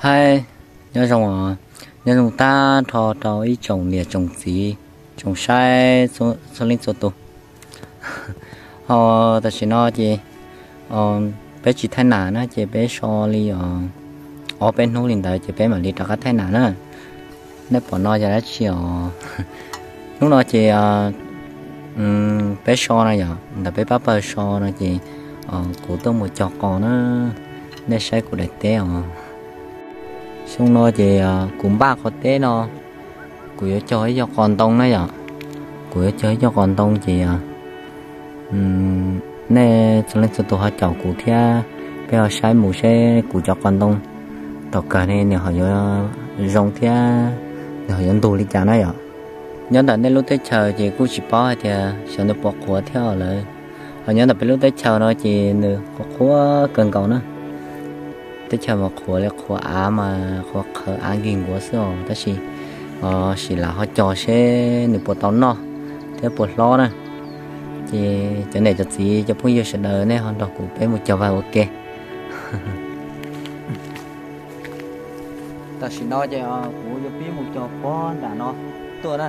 Hais, nyob zoo, nyob zoo tag nrho rau ib tsoom niam tsoom txiv, tsoom saib txhua leej txhua tus. Ho tam sim no ces peb tsis thaij nam na, ces peb so li ob peb hnub li ntawd ces peb mam li rov qab thaij nam na. Nej pom no yog dab tsi os? Hnub no ces peb so no yom, ntawm peb pab pawg so no ces kuv tuaj mus cog qos na. Nej saib kuv daim teb os. Xyoo no ces kuv npaj qhov teb no, kuv yuav cog ib co qos ntoo na yom. Kuv yuav cog ib co qos ntoo ces nej txhua leej txhua tus ho caum kuv thiab, peb ho saib mus seb kuv cov qos ntoo tom kawg ne nws ho yuav zoo thiab nws ho yuav ntug li cas na yom. Nyob ntawm nej lub teb chaws ces kuj tsis paub hais tias xyov nws puas qhuav thiab lawm. Ho nyob ntawm peb lub teb chaws no ces nws qhuav qhuav kawg nkaus na. Teb chaws mas qhuav li qhuav av mas qhuav qhawv av nkig nkuav xwb os, tab sis sim lam ho cog seb nws puas tau noj thiab puas hlob na. Ces cov niam cov txiv cov phooj ywg sawv daws nej ho nrog kuv peb mus cog vag ua ke. Tam sim no ces kuv yuav pib mus cog pob nram no tuaj na.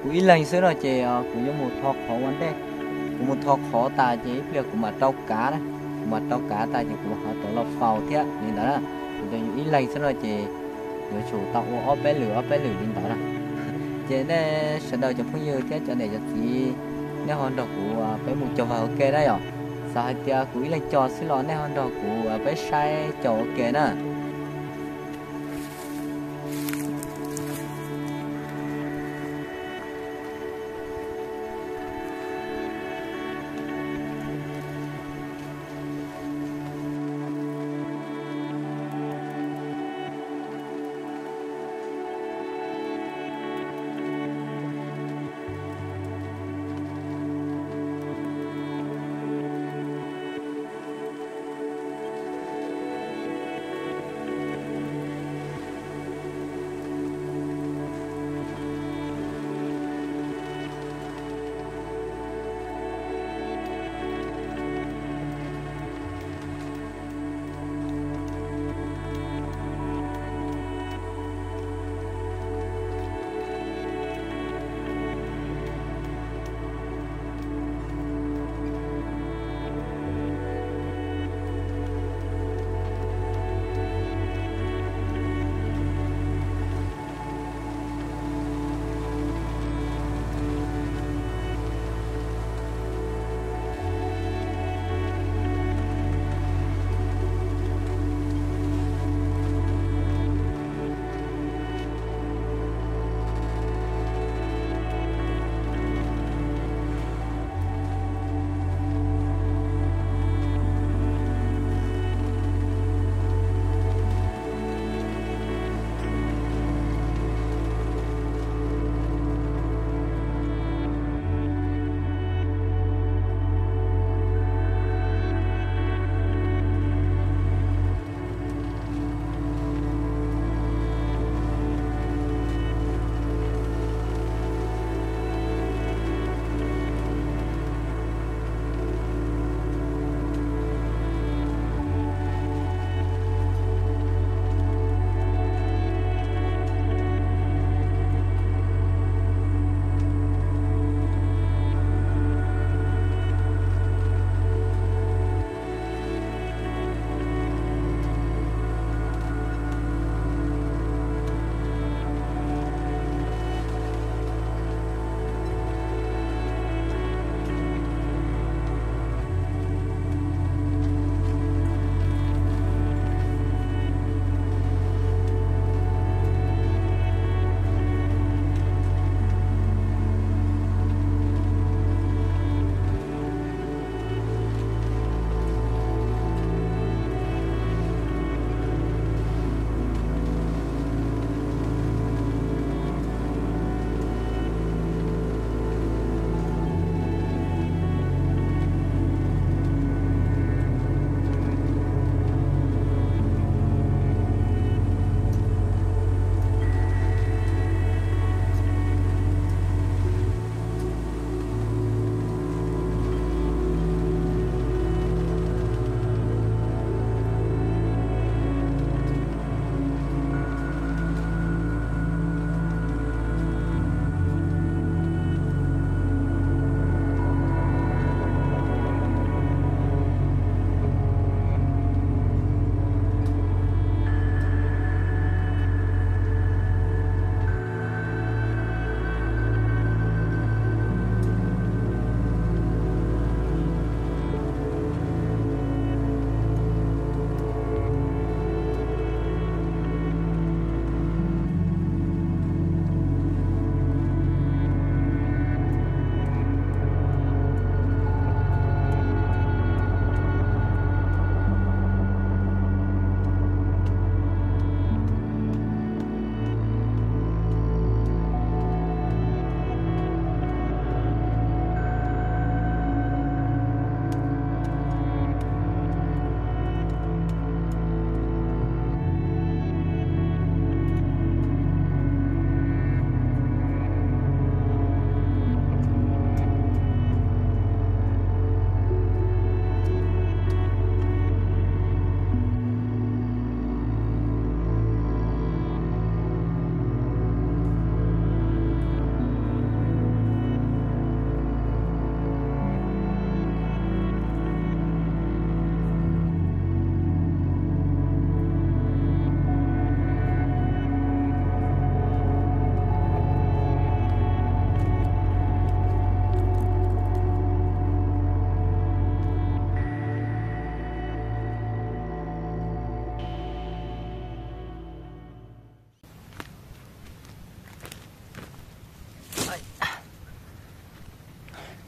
Kuv ib leeg xwb no ces kuv yuav mus tho qhov ua ntej. Kuv mus tho qhov tas ces ib pliag kuv mam rau kav na. Kuv mam rau kav tas ces kuv ho rov los faus thiab li ntawd na. Kuv cov yus ib leeg xwb no ces yuav tsum tau ua ob peb lwm ob peb lwm li ntawd na. Ces nej sawv daws cov phooj ywg thiab cov niam cov txiv, nej ho nrog kuv peb mus cog vag ua ke na yom. Xav hais tias kuv ib leeg cog xwb los nej ho nrog kuv peb saib cog ua ke na.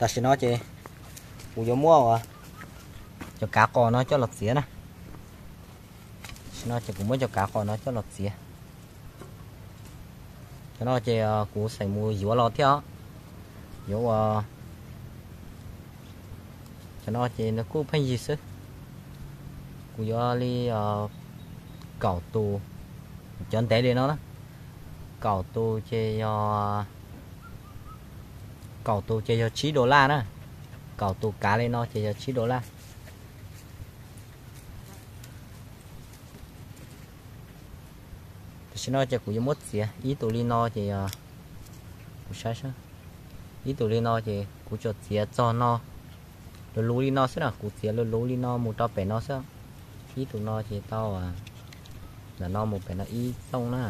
Tam sim no ces kuv yuav muab cov kav qos no coj los txiav na. Tam sim no ces kuv muab cov kav qos no coj los txiav. Cov no ces kuv xeem mus yuav los thiab os. Yuav ua, cov no ces nws kuj pheej yig xwb. Kuv yuav li kaum tus, cov ntev li no na, kaum tus ces yog, kaum tus ces yog tsib dollar na. Kaum tus kav li no ces yog tsib dollar. Tam sim no ces kuv yuav muab txiav ib tug li no ces, kuv saib, ib tug li no ces kuv tsuas txiav txog no, luv luv li no xwb na, kuv txiav luv luv li no mus rau pem no xwb. Ib tug no ces tau, ntawm no mus pem no ib txooj na,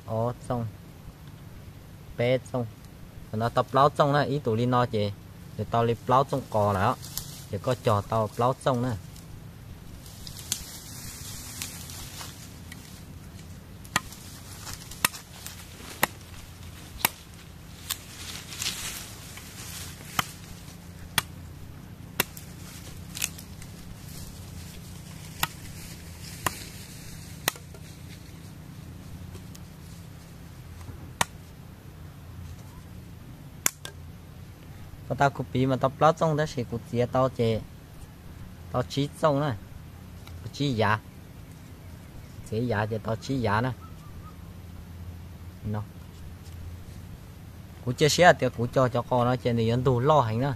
ob txooj, peb txooj, ntawm no tau plaub txooj na. Ib tug li no ces nws tau li plaub txooj qos lawm, ces koj cog tau plaub txooj na. Pas tas kuv piv mas tau plaub txooj tab sis kuv txiav tau ces tau tsib txooj na, tau tsib yav. Txiav yav ces tau tsib yav na. Kuv cia siab tias kuv cog cov qos no ces nws yuav ntug loj heev na.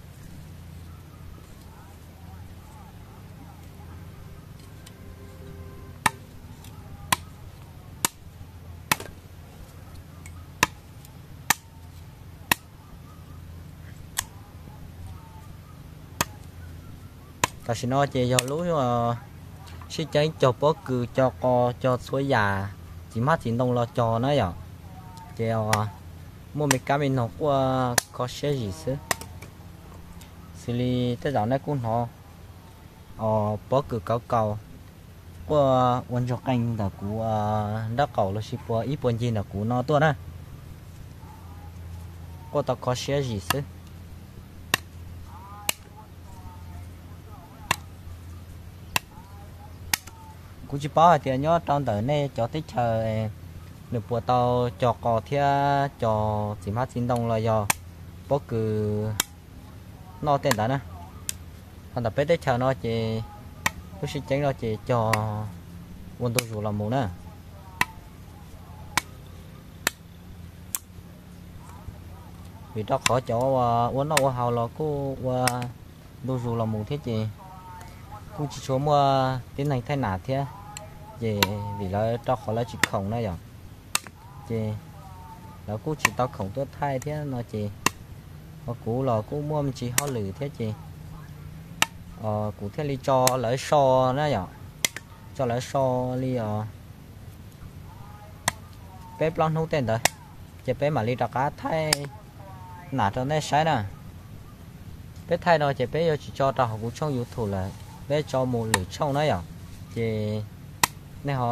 Tam sim no ces yog lub sib ceeb cog pob kws, cog qos, cog txhua yam txiv hmab txiv ntoo los cog na yom. Ces muaj me kab me noog quaj kho siab zim xwb. Xws li tej zaum nej kuj hnov pob kws kauv kaus quaj ua ntsoog qees ntawm kuv nraub qaum los sis puag ib puag ncig ntawm kuv no tuaj na. Quaj tau kho siab zim xwb. Kuv tsis paub hais tias nyob rau ntawm nej cov teb chaws nws puas tau cog qos thiab cog txiv hmab txiv ntoo los yog pob kws noj tej ntawd na. Ho ntawm peb teb chaws no ces lub sib ceeb no ces cog ua ntu zus los mus na. Vim rau qhov cov ua noj ua haus los kuj ua ntu zus los mus thiab ces kuj tsis tshua muaj tib neeg thaij nam thiab, ces vim lawv rau qhov lawv tsis khoom na yom, ces lawv kuj tsis tau khoom tuaj thaij thiab no ces, ho kuv los kuj muaj me ntsis hauj lwm thiab ces kuv thiaj li tso lawv so na yom, tso lawv so li os peb plaub hnub tej ntawd, ces peb mam li rov qab thaij nam rau nej saib na. Peb thaij no ces peb yuav tsis tso rau hauv kuv tshooj YouTube lawm, peb tso mus lwm tshooj na yom. Ces nej ho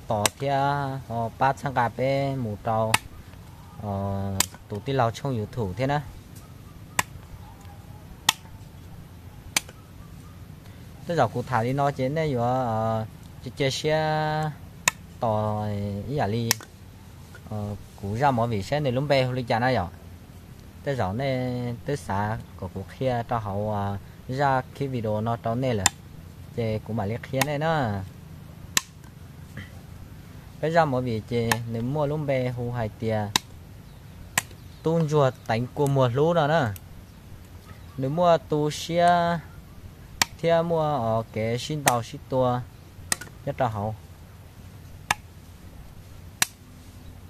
tos thiab ho pab txhawb nqa peb mus rau tus tij laug tshooj YouTube thiab na. Tej zaum kuv tham li no ces nej yuav cia siab tos ib yam li kuv zaj movie saib nws lub npe hu li cas na yom. Tej zaum nej twb xav kom kuv qhia rau hauv zaj clip video no rau nej lawm, ces kuv mam li qhia nej na. Peb zaj movie ces nws muaj lub npe hu hais tias Tub Ntsuag Teev Kua Muag Hlub no na. Nws muaj tu siab thiab muaj kev sib ntaus sib tua nyob rau hauv.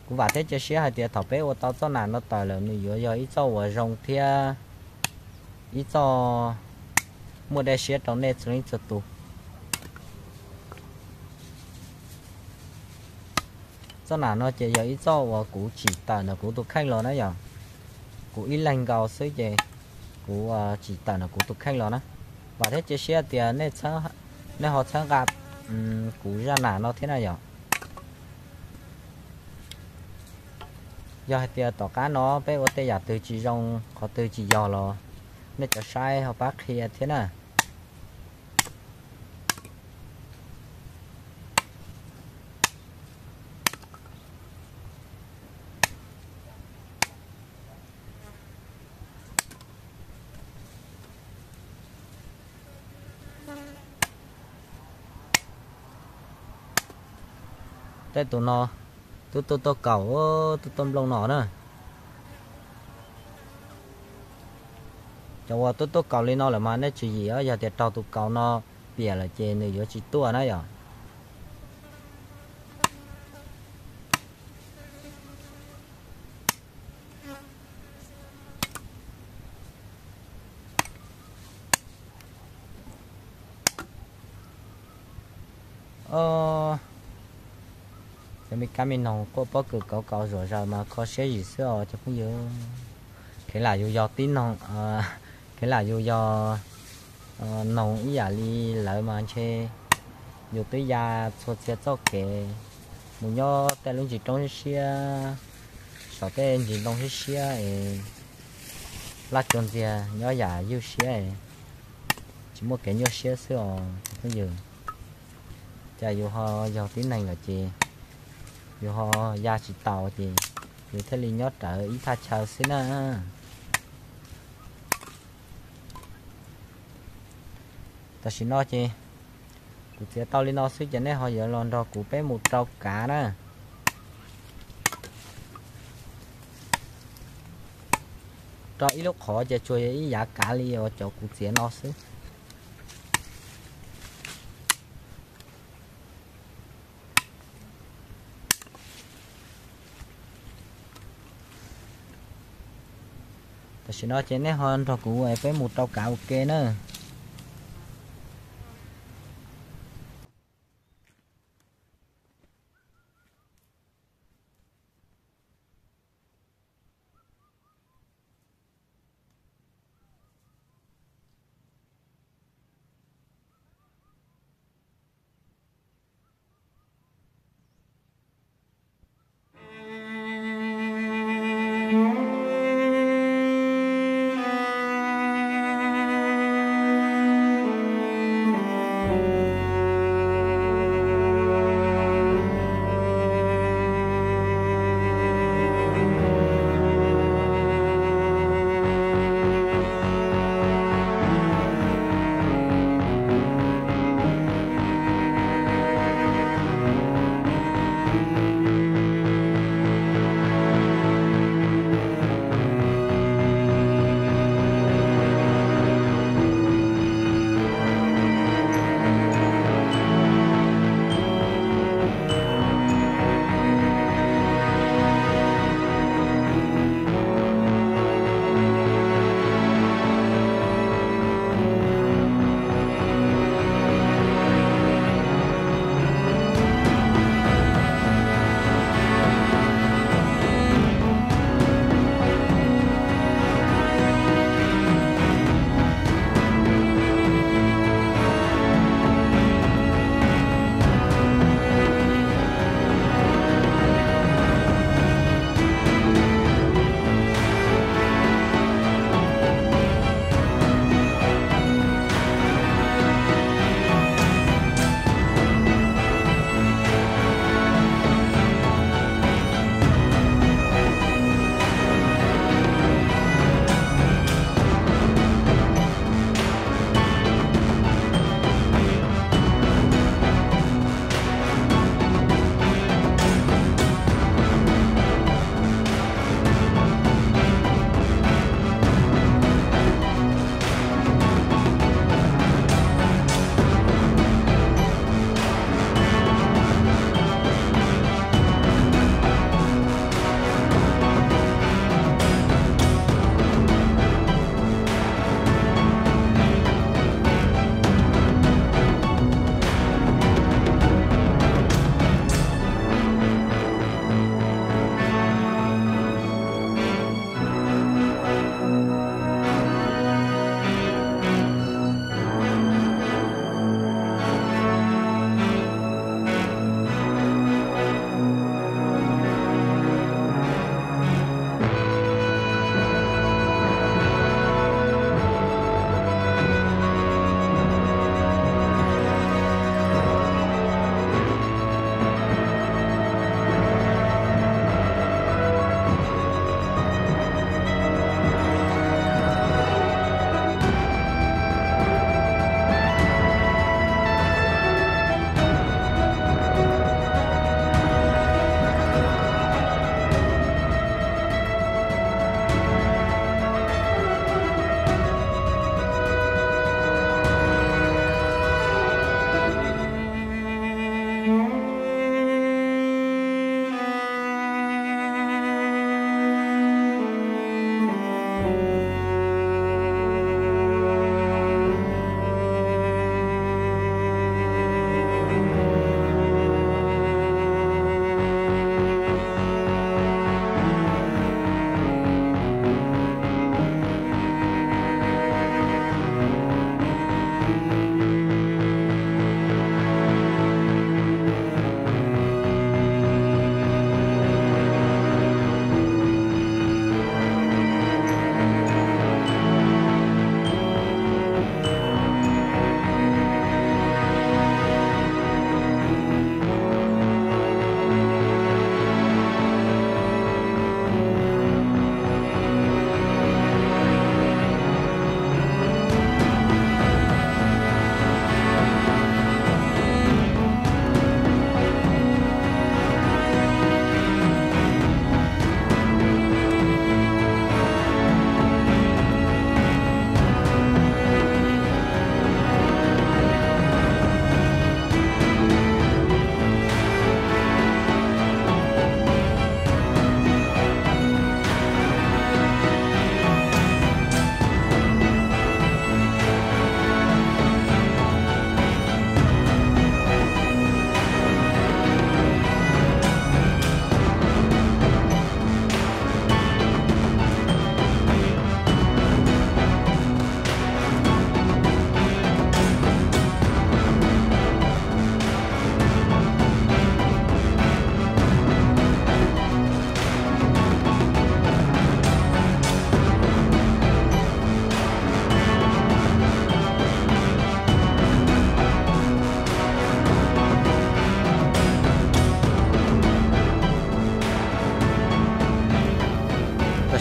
Kuv vam thiab cia siab hais tias thaum peb ua tau txoj nam no tawm lawm nws yuav yog ib txoj uas zoo thiab ib txoj muaj dej siab rau nej txhua leej txhua tus. Txoj nam no ces yog ib txoj uas kuv tsim tawm ntawm kuv tus kheej los na yom. Kuv ib leeg nkaus xwb ces kuv tsim tawm ntawm kuv tus kheej los na. Vam thiab cia siab tias nej ho txhawb nqa kuv zaj nam no thiab na yom. Yog hais tias tom qab no peb ua tej yam twg tsis zoo, qhov twg tsis yog los Nej cov saib ho pab qhia thiab na. Tej tus no twb tuaj tuaj kaum, tuaj tuaj nplooj no na. Cov uas tuaj tuaj kaum li no lawm mas nej tswv yim os, yog tias raug tus kaum no piam lawm ces nws yuav tsis tuaj na yom. Cov me kab me noog quaj pob kws kauv kauv zuam zaws mas kho siab zim xwb os cov phooj ywg. Kheev lam yus yog tib noog, kheev lam yus yog noog ib yam li lawv mas ntshe yus twb ya txhua txhia txoj kev mus nyob tej lub ntsis roob siab siab, saum tej ntsis ntoo siab siab es laj tsua ntxiag nyob yam ywj siab, tsis muaj kev nyuaj siab xwb os cov phooj ywg. Cas yus ho yog tib neeg lawm ces yus ho ya tsis taus ces yus thiaj li nyob rawv ib thaj chaw xwb na. Tam sim no ces kuv txiav tau li no xwb ces nej ho yuav los nrog kuv peb mus rau kav na. Rau ib lub qhov ces tsuas yog ib yav kav li uas cov kuv txiav no xwb. Tam sim no ces nej ho nrog kuv peb mus rau kav ua ke na.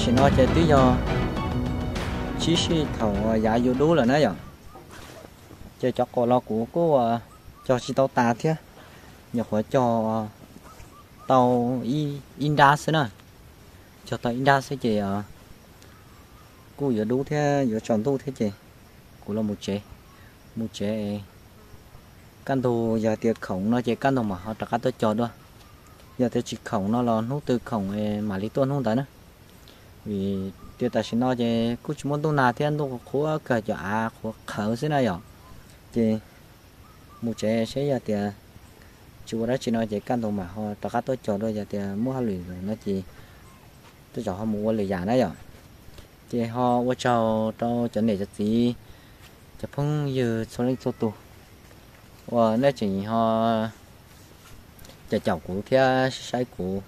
Ces no ces twb yog tsib sij thaum yav yuav dub lawm na yom. Ces cov qaum los kuv kuj cog tsis tau tas thiab, nyuam qhuav cog tau ib nrab xwb na, cog tau ib nrab xwb ces kuj yuav dub thiab yuav tsaus ntuj thiab ces kuv los mus tsev, mus tsev. Kaj ntug yog tias khoom no ces kaj ntug mam ho rov qab tuaj cog dua, yog tias tsis khoom no los hnub twg khoom mam li tuaj hnub ntawd na. Vim tias tam sim no ces kuj tsis muaj ntuj nag thiab, ntuj qhuav kawg, cov av qhuav qhawv xwb na yom. Ces mus tsev seb, yog tias tsis ua dab tsi no ces kaj ntug mam ho rov qab tuaj cog dua, yog tias muaj hauj lwm no ces tej zaum ho mus ua lwm yam na yom. Ces ho ua tsaug rau cov niam cov txiv, cov phooj ywg txhua leej txhua tus uas nej tseem ho caum caum kuv thiab saib kuv.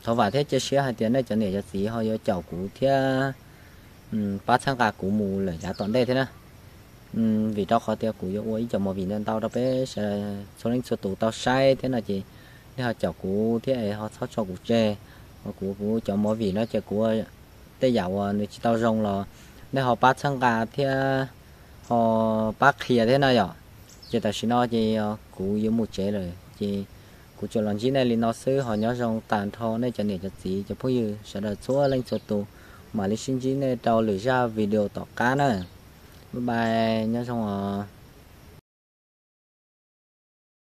Thov vam thiab cia siab hais tias nej cov niam cov txiv ho yuav caum kuv thiab pab txhawb nqa kuv mus lawm yav tom ntej thiab na. Vim rau qhov tias kuv yuav ua ib co movie ntau ntau rau peb sawv daws txhua leej txhua tus tau saib thiab no ces nej ho caum kuv thiab es ho txhob tso kuv tseg. Ho kuv, kuv cov movie no ces kuv ua tej yam uas nws tsis tau zoo los nej ho pab txhawb nqa thiab ho pab qhia thiab na yom. Ces tam sim no ces kuv yuav mus tsev lawm ces kuv tsuas los ntsib nej li no xwb, ho nyob zoo tag nrho nej cov niam cov txiv cov phooj ywg sawv daws txhua leej txhua tus. Mam li sib ntsib nej rau lwm zaj video tom qab na. Bye bye, nyob zoo os.